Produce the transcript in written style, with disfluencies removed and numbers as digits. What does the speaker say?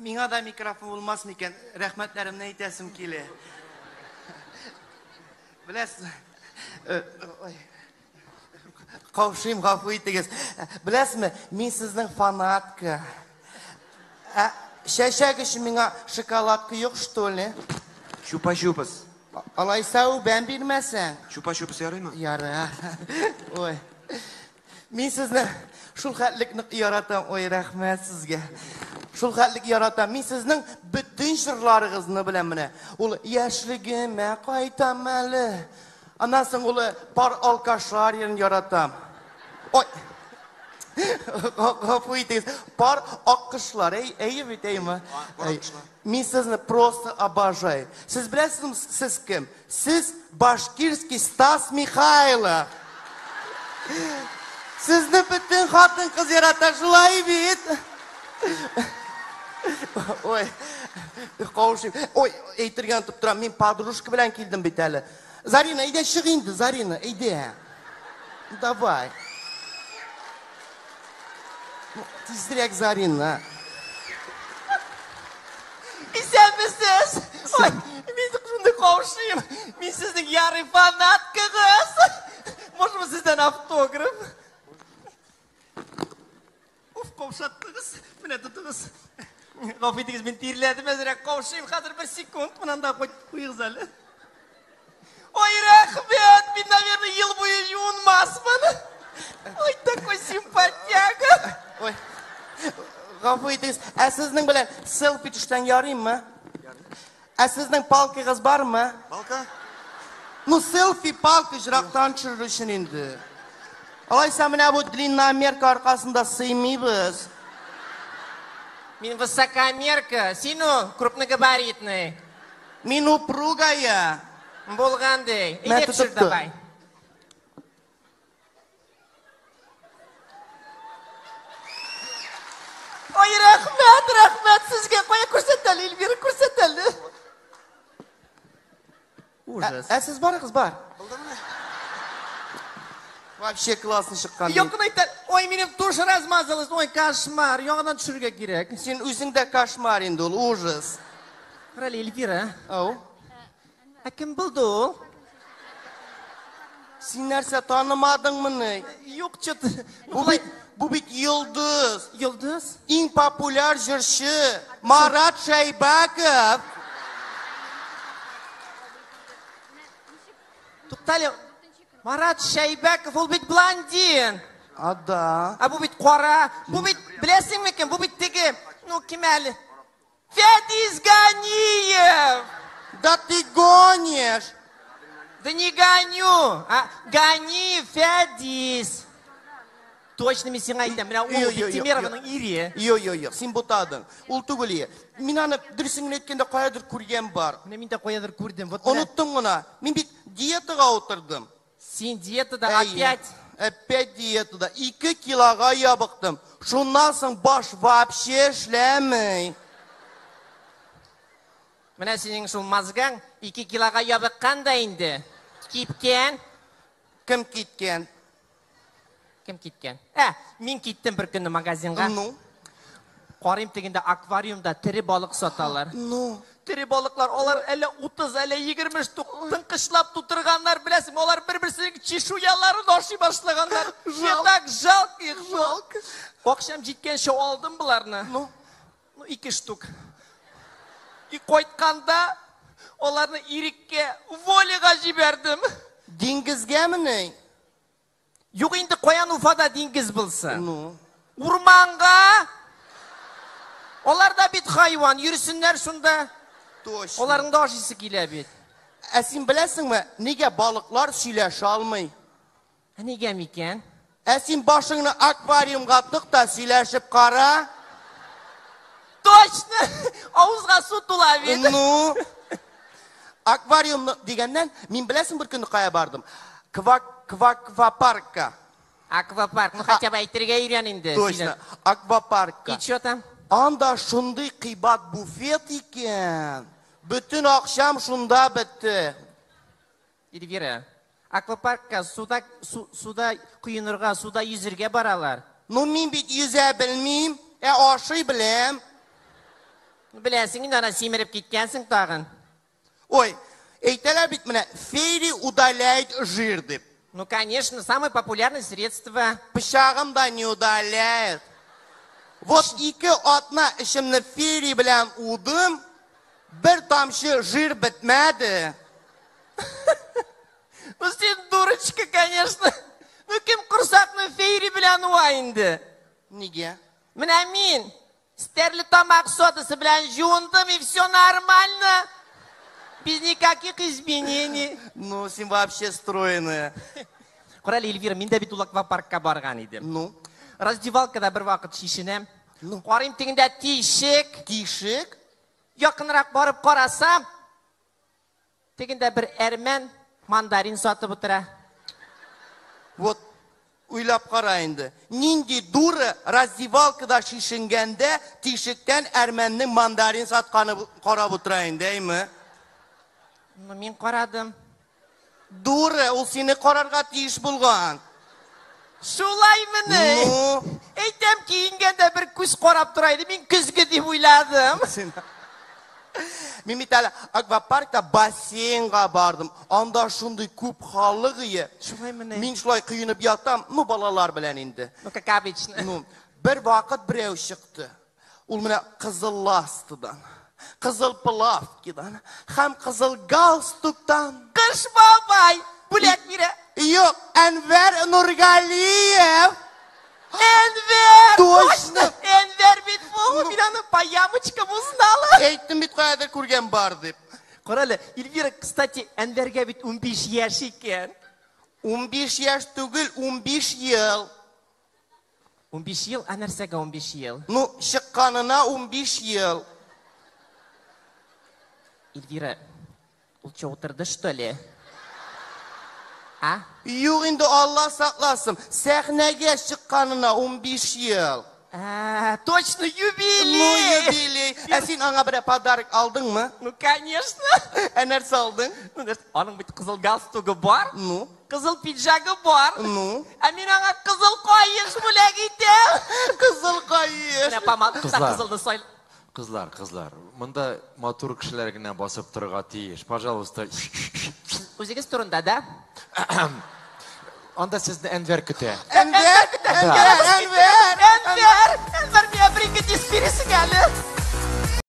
Миңа да микрофон булмас микән? Рәхмәтләремне әйтәсем килә. Беләсез, ой, каушыйм, гафу итегез. Беләсезме, мин сезнең фанатка. Ә чәчәк өчен миңа шоколадка юк, что ли? Чупа-чупс. Алайса үбәм бирмәсәң. Чупа-чупс ярыймы? Ярар. Ой. Мин сезне шул хәтлек нык яратам. Ой, рәхмәт сезгә. Шул хәтлек яратам. Мин сезнең бөтен җырларыгызны беләм менә. Ул яшьлегемә кайтам әле. Аннан соң ул пар алкашлар йырын яратам. Ой. Гафу итегез. Пар аккошлар. Әй, әйе бит, әйме? Мин сезне просто обожаю. Сез беләсезме, сез кем? Сез башкирский Стас Михайлов. Сезне бөтен хатын-кыз ярата, шулай бит? Ой, каушыйм. Ой, әйтергә онытып торам, мин подружка белән килдем бит әле. Зарина, әйдә чык инде, Зарина, әйдә. Давай. Тизрәк, Зарина. Исәнмесез! Ой, мин шундый каушыйм. Мин сезнең ярый фанаткагыз. Можем сездән автограф? Уф, каушаттыгыз. Менә тотыгыз. Гафу итегез, мин тирләдем әзрәк, каушыйм. Хәзер бер секунд, монанда куегыз әле. Ой, рәхмәт! Мин, наверное, ел буе юынмасмын. Ой, такой симпатяга. Ой, гафу итегез, ә сезнең белән селфи төшсәң ярыймы? Ә сезнең палкагыз бармы? Палка? Ну, селфи палка җырактан төшерер өчен инде. Алайса менә бу длинномерка аркасында сыймыйбыз. Мин высокомерка, син ул крупногабаритный. Мин упругая. Булган ди. Мә, Әйдә төшер тотып тор. давай. Ой, рәхмәт, рәхмәт сезгә. Кая күрсәт әле, Эльвира, күрсәт әле. Ужас. Ә сез барыгыз, бар. Вообще классно чыккан. бит. Якын әйтә. Ой, минем тушь размазалась. Ой, кошмар. Яңадан төшерергә кирәк. Син үзең дә кошмар инде ул, ужас. Карале, Эльвира. Ау. Ә кем булды ул? Син нәрсә танымадыңмыни? Юк, чё-то. Бу бит йолдыз. Йолдыз? Иң популяр җырчы Марат Шәйбәков. Туктале. Марат Шәйбәков, ул бит блондин. А, да. Ә бу бит кара. Бу бит, беләсеңме кем? Бу бит теге, ну, кем әле? Фәдис Ганиев! Да ты гонишь! Да не гоню, а Ганиев Фәдис. Точно мин сиңа әйтәм, менә ул Йо, йо, йо, Биктимерованың ире. Йо, йо, йо, син бутадың. Ул түгел ие. Мин аны дөресен генә әйткәндә каядыр күргән бар. Менә мин дә каядыр күрдем. Вот менә. Оныттым гына. Мин бит диетага утырдым. Син диетада Әйе. опять? Опять диетада. 2 килога ябыктым. Шуннан соң баш вообще эшләми. Менә синең шул мозгаң 2 килога ябыккан да инде. Кипкән. Кем киткән? Кем киткән? Ә, мин киттем бер көнне магазинга. Ну? Карыйм тегендә аквариумда тере балык саталар. Ну? Тере балыклар, алар әллә 30, әллә 20 штук тыңкышлап тутырганнар, беләсеңме? Алар бер-берсенең чешуяларын ашый башлаганнар. Мне так жалко их. Жалко. Акчам җиткәнче алдым боларны. Ну? Ну, 2 штук. И кайтканда аларны иреккә, волега җибәрдем. Диңгезгәмени? Юк инде, каян Уфада диңгез булсын? Ну? Урманга. Алар да бит хайван, йөрсеннәр шунда. Точно. Аларның да ашыйсы килә бит. Ә син беләсеңме, нигә балыклар сөйләшә алмый? Ә нигә микән? Ә син башыңны аквариумга тык та сөйләшеп кара. Точно! Авызга су тула бит. Ну? Аквариумны дигәннән, мин беләсең бер көнне кая бардым? Квак-квак-квапаркка. Аквапарк, ну хотя бы әйтергә өйрән инде. Точно, аквапаркка. И чё там? Анда шундый кыйбат буфет икән. Бөтен акчам шунда бетте. Эльвира, аквапаркка суда коенырга, суда йөзергә баралар. Ну мин бит йөзә белмим, ә ашый беләм. Беләсең инде, ана симереп киткәнсең тагын. Ой, әйтәләр бит менә, Фейри удаляет жир дип. Ну, конечно, самое популярное средство. Пычагым да не удаляет. Вот 2 атна эчемне Фейри белән удым, бер тамчы жир бетмәде. Ну, син дурочка, конечно. Ну, кем корсакны Фейри белән уа инде? Нигә? Менә мин Стәрлетамак содасы белән жуындым, и все нормально. Без никаких изменений. Ну, син вообще стройная. Кара әле, Эльвира, мин дә бит ул аквапаркка барган идем. Ну? Раздевалкада бер вакыт чишенәм. Ну? Карыйм, тегендә тишек. Тишек? Якынрак барып карасам, тегендә бер әрмән мандарин сатып утыра. Вот, уйлап кара инде. Нинди дура раздевалкада чишенгәндә тишектән әрмәннең мандарин сатканы карап утыра инде, әйме? Ну, мин карадым. Дура, ул сине карарга тиеш булган. Шулаймыни? Ну? Әйтәм, киенгәндә бер күз карап тора иде, мин көзге дип уйладым. Син Мин бит әле аквапаркта бассейнга бардым. Анда шундый күп халык ие. Шулаймыни? Мин шулай коенып ятам, ну, балалар белән инде. Ну, как обычно. Ну, бер вакыт берәү чыкты. Ул менә кызыл ластыдан, кызыл плавкидан һәм кызыл галстуктан. Кыш бабай бүләк бирә. Юк, Әнвәр Нургалиев. Әнвәр! Точно! Әнвәр бит бу, мин аны по ямочкам узнала. Әйттем бит, каядыр күргән бар дип. Кара әле, Эльвира, кстати, Әнвәргә бит 15 яшь икән. 15 яшь түгел, 15 ел. 15 ел? Ә нәрсәгә 15 ел? Ну, чыкканына 15 ел. Эльвира, ул чё, утырды, что ли? А? Юк инде, Алла сакласын. Сәхнәгә чыкканына 15 ел. А, точно, юбилей! Ну, юбилей. Ә син аңа берәр подарок алдыңмы? Ну, конечно. Ә нәрсә алдың? Ну, нәрсә, аның бит кызыл галстугы бар. Ну? Кызыл пиджагы бар. Ну? Ә мин аңа кызыл каеш бүләк итәм. Кызыл каеш. Менә помада Кызлар. кызылны сай. Кызлар, кызлар, монда матур кешеләр генә басып торырга тиеш. Пожалуйста. Үзегез турында, да? Анда сезне Әнвәр көтә. Әнвәр, Әнвәр, Әнвәр. Әнвәр, Әнвәр, миңа бер ике диск бирәсең әле.